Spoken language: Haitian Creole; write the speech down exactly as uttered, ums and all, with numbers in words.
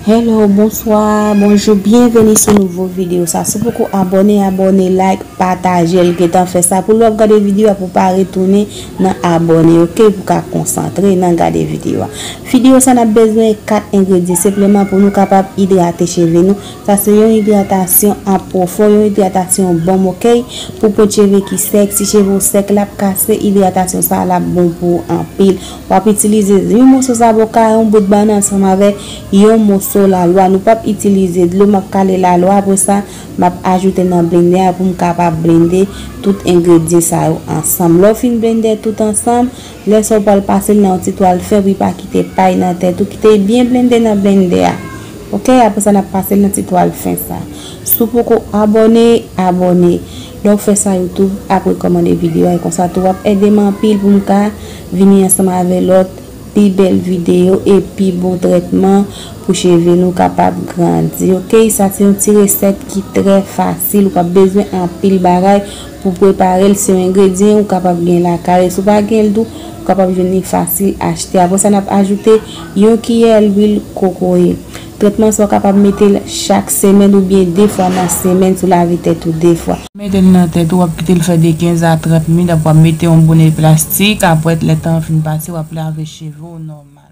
Hello, bonswa, bonjou, byenveni sou nouvo videyo sa. Si w poko abòne, abòne, like, pataje l, gentan fè sa. Pou lè w ap gade videyo a, pou w pa retounen nan abòne, oke, pou w ka konsantre nan gade videyo a. Videyo sa, n ap bezwen kat engredyan senpleman pou nou kapab idrate cheve nou. Sa se yon idratasyon an pwofon, yon idratasyon bonm, oke? Pou pwent cheve ki sèk, si cheve w sèk, l ap kase, idratasyon sa a, l ap bon pou ou anpil. W ap itilize yon moso zaboka, yon bout bannann ansanm avèk yon moso lalwa. Nou p ap itilize dlo, m ap kale lalwa, apre sa, m ap ajoute nan blendè a pou m kapab blende tout engredyan sa yo ansanm. Lè w fin blende tout ansanm, lè sa w pral pase l nan yon ti twal fen pou li pa kite pay nan tèt ou, kite l byen blende nan blendè a. Oke, apre sa, n ap pase l nan ti twal fen sa. Si w poko abòne, abòne. Lè w fè sa, YouTube ap rekòmande videyo a, e konsa tou w ap ede m anpil pou m ka vini ansanm avè lòt pi bèl videyo e pi bon trètman pou cheve nou kapab grandi. Oke, sa se yon ti resèt ki trè fasil, ou p ap bezwen anpil bagay pou prepare l, se yon engredyan ou kapab gen lakay ou. Si w pa gen l tou, ou kapab jwenn li fasil achte. Apre sa, n ap ajoute yon kiyè lwil kokoye. Trètman sa, w kapab mete l chak semèn oubyen de fwa nan semèn si w lave tèt ou de fwa. Mete l nan tèt ou, w ap kite l fè de kenz a trant minit, apre w ap mete yon bonè plastik, apre lè tan an fin pase, w ap lave cheve w nòmal.